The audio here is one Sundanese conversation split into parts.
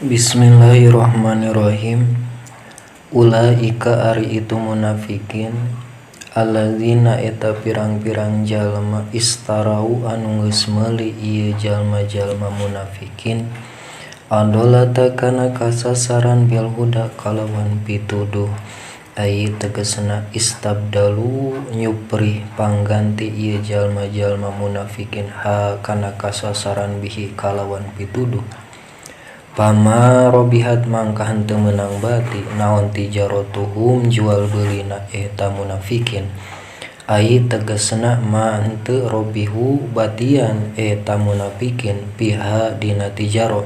Bismillahirrahmanirrahim. Ulaika ari itu munafikin, alladzina eta pirang-pirang jalma, istarau anu geus meuli ieu jalma-jalma munafikin, ad-dholalata kana kasasaran, bil huda kalawan pituduh. Ai tegesna istabdalu nyuprih pangganti ieu jalma-jalma munafikin, ha kana kasasaran, bihi kalawan pituduh. Pama robihat mangka henteu meunang bati naon tijaratuhum jual beulina eta munafikin. Ai tegesna ma henteu robihu batian eta munafikin, fiha dina tijarah,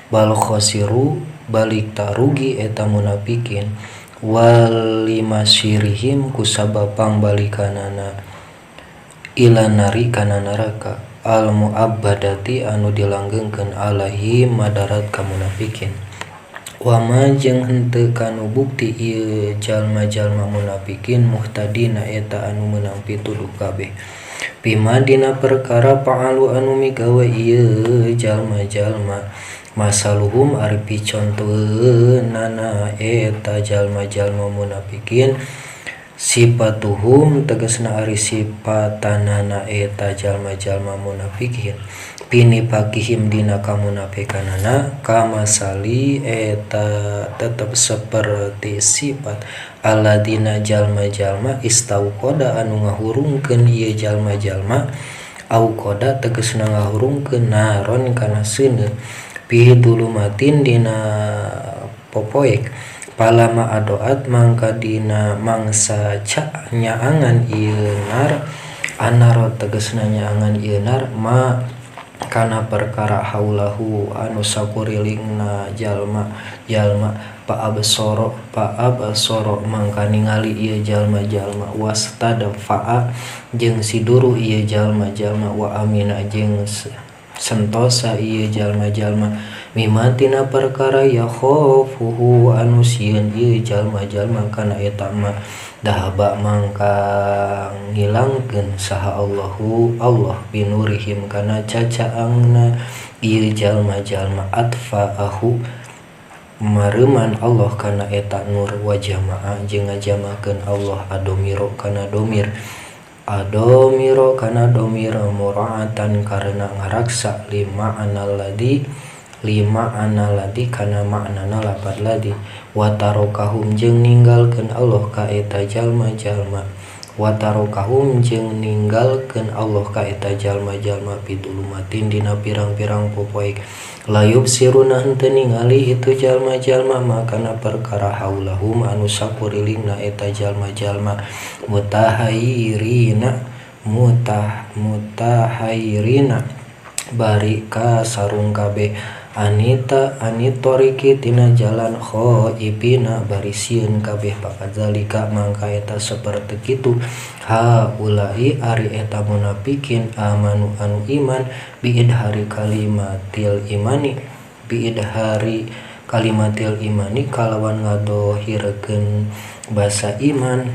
bal khosiru balik ta rugi eta munafikin, walimasirihim kusabab pangbalikanana, ilan nari kana neraka, al muabbadati anu dilanggengkeun, alaihim madarat ka munafikin. Wama jeung henteu kanu bukti ieu jalma-jalma munafikin, muhtadina eta anu meunang pituduh kabeh, bima dina perkara, fa'alu anu migawe ieu jalma-jalma. Masaluhum ari picontoeunana eta jalma-jalma munafikin, sifatuhum tegasna ari sifatanana eta jalma-jalma munafikin, fi nifaqihim dina kamunafikanana, kamasali eta tetep seperti sifat, alladina jalma-jalma, istauqada anu ngahurungkeun ieu jalma-jalma, auqada tegasna ngahurungkeun, naron kana seuneu, fi dzulumatin dina popoek. Palama adoat mangka dina mangsa nyaangan ieu nar, annaro tegasna nyaangan ieu nar, ma kana perkara, haulahu anu sakurilingna jalma jalma. Fa absoro mangka ningali ieu jalma-jalma, wastadfa'a jeung siduru ieu jalma-jalma, wa amina jeung sentosa ieu jalma-jalma, mimma tina perkara, yakhofuhu anu sieun ieu jalma-jalma kana eta ma. Dzahaba mangka ngilangkeun saha Allahu Allah, binurihim kana cacaangna ieu jalma-jalma. Atfa'ahu mareuman Allah kana eta nur, wa jama'a jeung ngajamakeun Allah, ad-dhamira kana domir, ad-dhamira kana domir, mura'atan karena ngaraksa, lima anal ladzi, lima analadi kana maknana lapad ladzi. Wa tarokahum jeung ninggalkeun Allah ka eta jalma-jalma, wa tarokahum jeung ninggalkeun Allah ka eta jalma-jalma, fi dzulumatin dina pirang-pirang popoek, la yubsiruna henteu ningali itu jalma-jalma, ma kana perkara, haulahum anu sakurilingna eta jalma-jalma, mutahayyirina, mutahayyirina bari kasarung kabeh, anita anit thoriqi tina jalan, khaifina bari sieun kabeh. Fakadzalika mangka eta saperti kitu, haulai ari eta munafikin, amanu anu iman, biidhari kalimatil imani, biidhari kalimatil imani kalawan ngadohirkeun basa iman.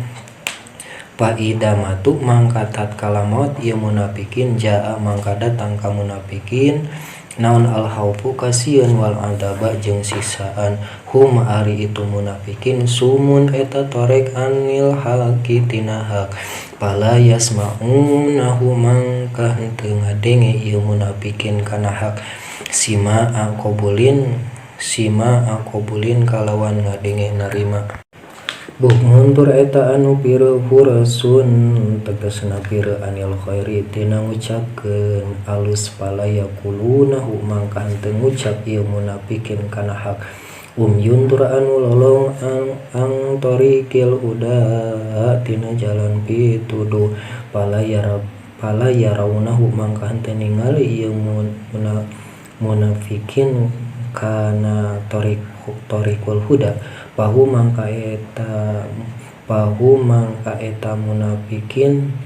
Fa idza matu mangka tatkala maot ieu munafikin, jaa mangka datang ka munafikin naon, al khaufu kasieun, wal adzaba jeung siksaan. Hum ari itu munafikin, sumun eta torek, anil haqqi tina hak. Fala yasma'unahu mangka henteu ngadenge ieu munafikin kana hak, sima'a qabulin, sima'a qabulin kalawan ngadenge narima. Bukmun tur eta anu pireu, hursun tegasna pireu, anil khairi tina ngucapkeun alus. Fala yaqulunahu mangka henteu ngucap ieu munafikin kana hak. Umyun tur anu lolong, an thoriqil huda tina jalan pituduh. Fala yarawnahu mangka henteu ningali ieu munafikin kana thoriqul huda. Fahum mangka eta munafikin,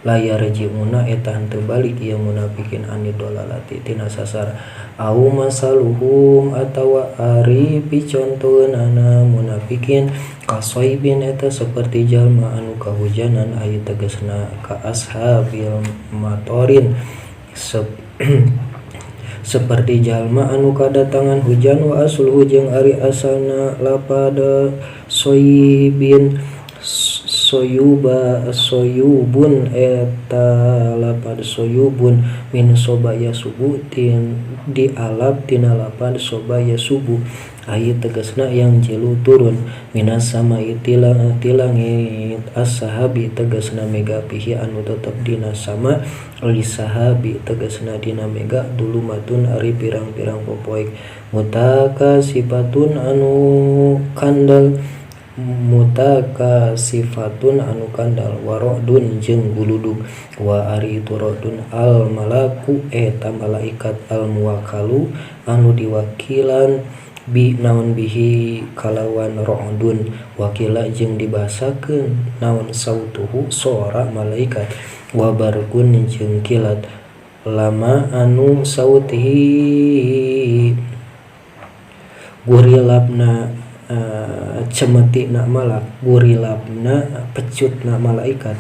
la yarji'una eta henteu balik ieu munafikin, anid dhalalati tina sasar. Au masaluhum atawa ari picontoeunana munafikin, kashoibin eta saperti jalma anu kahujanan, ai tegasna ka ashabil matorin. Seperti jalma anu kadatangan hujan wa asluhu jeung ari asalna lapad soibin soyuba soyubun eta lapad soyubun min soba yasubu tin dialap tina lapad soba yasubu ai tegasna yang jilu turun minas samai ti langit as-sahabi tegasna mega pihi anu tetep dina sama sahabi tegasna dina mega dulumatun ari pirang-pirang popoek mutakasifatun anu kandel mutakasifatun anu kandal warodun jeung guludug wa ari itu rodun al malaku eta malaikat al muwakkalu anu diwakilan bi naon bihi kalawan rodun wakila jeung dibahasakeun naon sautuhu sora malaikat wa barkun jeung kilat lama anu sautihi gurilapna cemetina malak gurilapna pecutna malaikat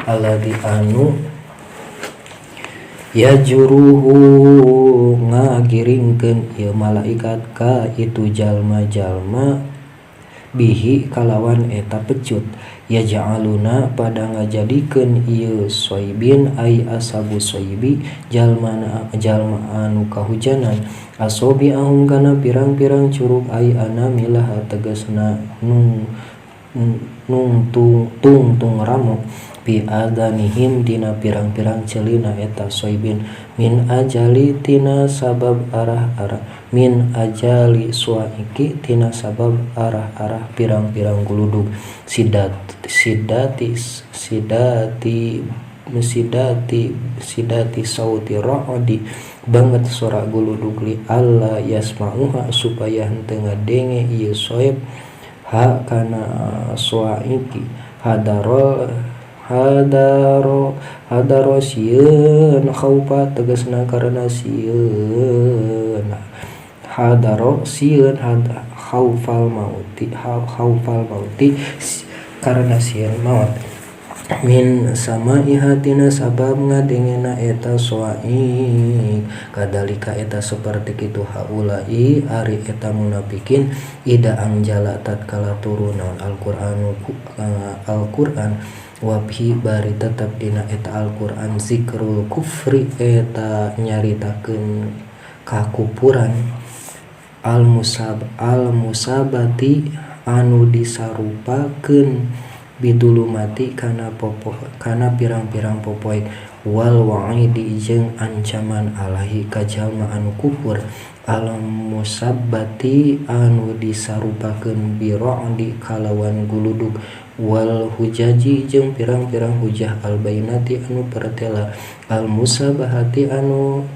alladzi anu yajuruhu ngagiringkeun ieu malaikat ka itu jalma-jalma bihi kalawan eta pecut yaj'aluna pada ngajadikeun ieu soibin ai ashabu soibi jalma jalma anu kahujanan asobi ahum kana pirang-pirang curug ai anamilah tegasna nung nung tung tung ramo bi adanihim dina pirang-pirang celina eta soibin min ajali tina sabab arah-arah min ajali suaiki tina sabab arah-arah pirang-pirang guludug sidat sidati sidati sidati sidati sauti ra'di banget sora guludug li alla yasma'uha supaya henteu ngadenge ieu soib ha kana suaiki hadarol hadaro hadaro sieun khaufa tegasna karena sieun hadaro sieun khaufal mauti khaufal mauti karena sieun maut min samaiha tina sabab ngadengena eta soaik kadalika eta saperti kitu haulai ari eta munafikin ida angjala tatkala turun naon Al-Qur'anu Al-Qur'an wabhi bari tetep dina eta Al-Qur'an zikrul kufri eta nyaritakeun kakupuran al-musab al-musabati anu disarupakeun bidulumati kana popo kana pirang-pirang popoek wal wa'idi jeung ancaman alahi ka jalma anu kufur al-musabbati anu disarupakeun bira'di kalawan guludug wal hujaji jeung pirang-pirang hujah albainati anu pertela al-musabahati anu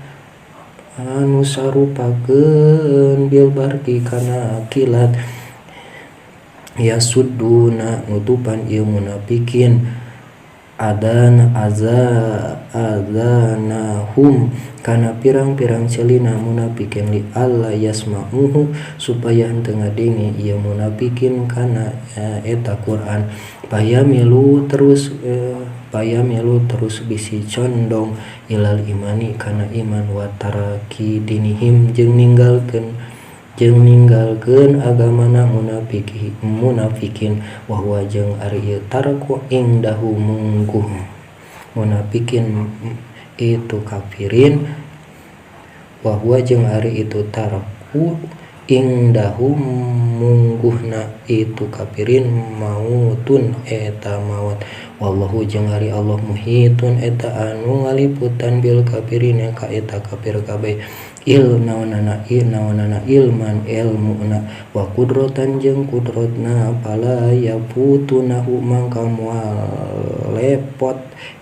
anu sarupakeun bil barqi kana kilat yasudduna nutupan ieu munafikin adan aza azanahum kana pirang-pirang celina munafikin li alla yasma'uhu supaya henteu ngadenge ieu munafikin kana eta Quran payamilu terus bisi condong ilal imani kana iman wa taraki dinihim jeung ninggalkeun agamana munafikin wa huwa jeung ari ieu tarku indahu mungguh munafikin itu kafirin wa huwa jeung ari itu tarku indahu mungguhna itu kafirin mautun eta maut wallahu jeung ari Allah muhitun eta anu ngaliputan bil kafirin ka eta kafir kabeh il naonana ilman ilmuna wa kudrotan jeung kudrotna pala yafutunahu mangka moal lepot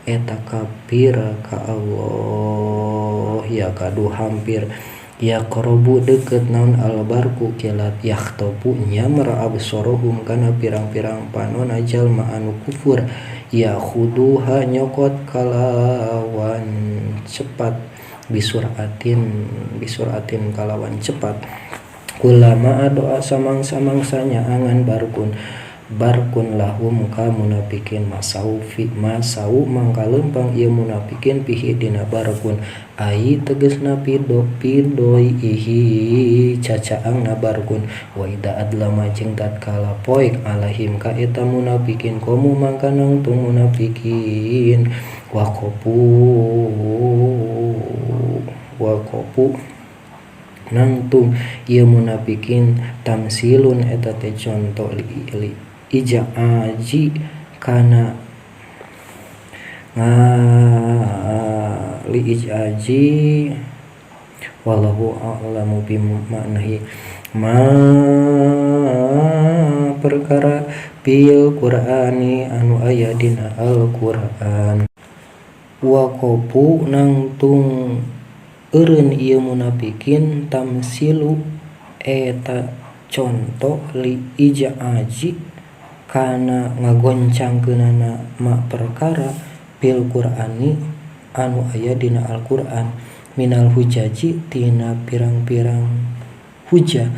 eta kafir ka Allah ya kadu hampir yaqrabu deukeut naon albarku kilat yakhtafu nyamra absarahum kana pirang-pirang panona jalma anu kufur yakhuduha nyokot kalawan cepat bisuratin kalawan cepat kulama doa samang-samangsanya angan barkun Barkun lahum ka munafikin masau fi masau mangka leumpang ieu munafikin fihi dina barkun ai tegasna pido pidoi ihi cacaangna barkun wa idza adlama jeung tatkala poek alaihim ka eta munafikin komu mangka nangtung munafikin waqafu nangtung ieu munafikin tamsilun eta teh conto li ija'aji kana li ija'aji wallahu a'lamu bi ma'nahi ma perkara fil Qur'ani anu aya dina Al-Qur'an waqafu nangtung eureun ieu munafikin tamsilu eta conto li ija'aji kana ngagoncangkeunana ma perkara fil Qur'ani anu aya dina Al-Qur'an minal hujaji tina pirang-pirang hujah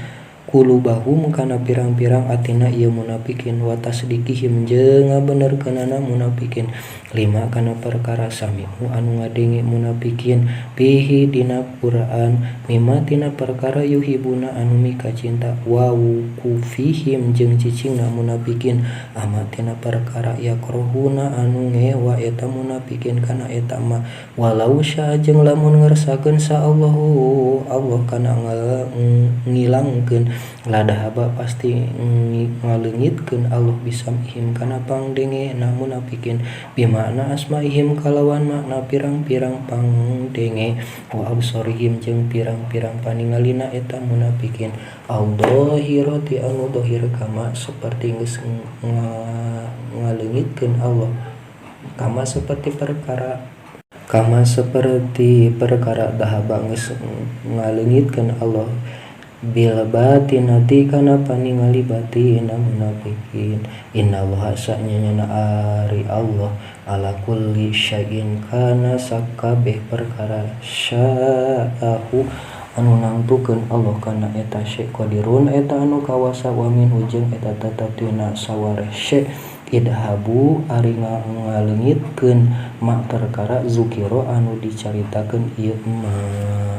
kulubahum kana pirang-pirang atina ieu munafikin wa tasdikihim jeung ngabenerkeunana munafikin lima kana perkara sami'u anu ngadenge munafikin fihi dina Qur'an mimma tina perkara yuhibuna anu mikacinta wa wukufihim jeung cicingna munafikin ama tina perkara yakrohuna anu ngewa eta munafikin kana eta ma walau syaa jeung lamun ngersakeun sa Allahu Allah kana ngilangkeun ladahaba pasti ngaleungitkeun Allah bisamihim kana pangdenge na munafikin bimakna asmaihim kalawan makna pirang-pirang pangdenge wa absarihim jeung pirang-pirang paningalina eta munafikin al-dhahirati anu dhahir kama saperti geus ngaleungitkeun Allah kama seperti perkara dahaba geus ngaleungitkeun Allah bil batinati kana paningali batina munafikin innallaha sanyana ari Allah ala kulli syai'in kana sakabeh perkara sya'ahu anu nangtukeun Allah kana eta syai' qadirun eta anu kawasa wa minhu jeung eta tetep tina sawareh syai' idhabu ari ngaleungitkeun ma perkara zukira anu dicaritakeun ieu ma.